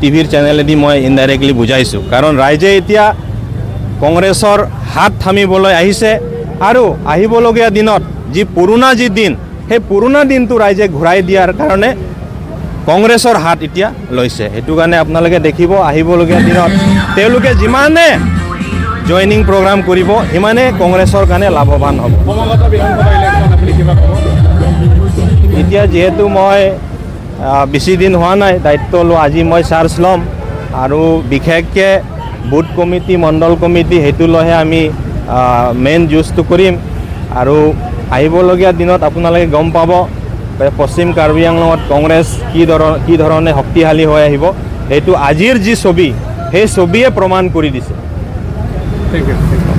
টিভিৰ চেনেলেদি মই ইনডাইৰেক্টলি বুজাইছোঁ। কাৰণ ৰাইজে এতিয়া কংগ্ৰেছৰ হাত থামিবলৈ আহিছে আৰু আহিবলগীয়া দিনত যি পুৰণা যি দিন, সেই পুৰণা দিনটো ৰাইজে ঘূৰাই দিয়াৰ কাৰণে কংগ্ৰেছৰ হাত এতিয়া লৈছে। সেইটো কাৰণে আপোনালোকে দেখিব, আহিবলগীয়া দিনত তেওঁলোকে যিমানে জইনিং প্ৰগ্ৰাম কৰিব, সিমানে কংগ্ৰেছৰ কাৰণে লাভৱান হ'ব। সমাগত বিধানসভা ইলেকশ্যন, আপুনি কিবা ক'ব? এতিয়া যিহেতু মই বেছি দিন হোৱা নাই দায়িত্ব লোৱা, আজি মই চাৰ্জ ল'ম আৰু বিশেষকৈ বুথ কমিটি, মণ্ডল কমিটি, সেইটো লৈহে আমি মেইন যুঁজটো কৰিম। আৰু আহিবলগীয়া দিনত আপোনালোকে গম পাব যে পশ্চিম কাৰ্বি আংলঙত কংগ্ৰেছ কি ধৰণে শক্তিশালী হৈ আহিব। সেইটো আজিৰ যি ছবি, সেই ছবিয়ে প্ৰমাণ কৰি দিছে। Thank U.